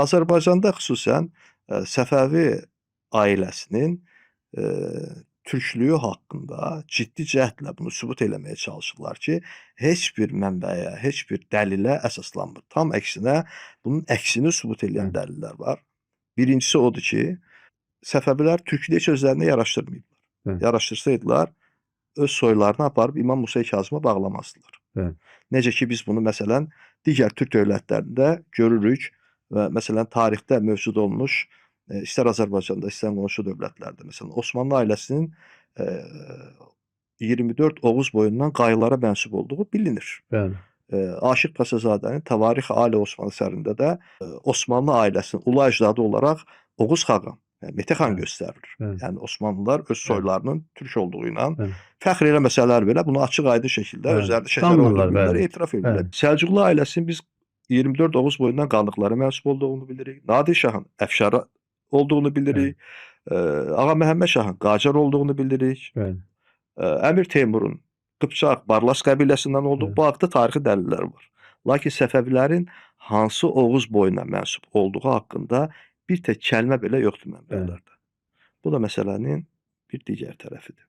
Azərbaycanda xüsusən Səfəvi ailəsinin türklüyü haqqında ciddi cəhdlə bunu sübut eləməyə çalışırlar ki, heç bir mənbəyə, heç bir dəlilə əsaslanmır. Tam əksinə, bunun əksini sübut eləyən dəlillər var. Birincisi odur ki, Səfəvilər türklüyü heç özlərinə yaraşdırmayıblar. Yaraşdırsaydılar, öz soylarını aparıb İmam Musa Kazıma bağlamazdılar. Necə ki, biz bunu məsələn digər türk dövlətlərində görürük və məsələn tarixdə mövcud olmuş istər Azərbaycanda, istər qonşu dövlətlərdə, məsələn Osmanlı ailəsinin 24 Oğuz boyundan Qayılara mənsub olduğu bilinir. Aşiq Paşazadənin Təvarix Ali Osman əsərində də Osmanlı ailəsinin ulu əcdadı olaraq Oğuz xaqan, yəni Mete xan göstərilir. Yəni Osmanlılar öz soylarının türk olduğu ilə fəxr eləməsələr belə bunu açıq-aydın şəkildə özləri şəkər Tanımırlar, oynayırlar, etiraf edirlər. Səlcuqlu ailəsinin biz 24 Oğuz boyundan Qanlıqlara mənsub olduğunu bilirik. Nadir Şahın Əfşar olduğunu bilirik. Ağa Məhəmməd Şahın Qacar olduğunu bilirik. Əmir Teymurun Qıpçaq, Barlas qəbiləsindən olduğu bu haqda tarixi dəlillər var. Lakin Səfəvilərin hansı Oğuz boyuna mənsub olduğu haqqında bir tək kəlmə belə yoxdur mənbələrdə. Bu da məsələnin bir digər tərəfidir.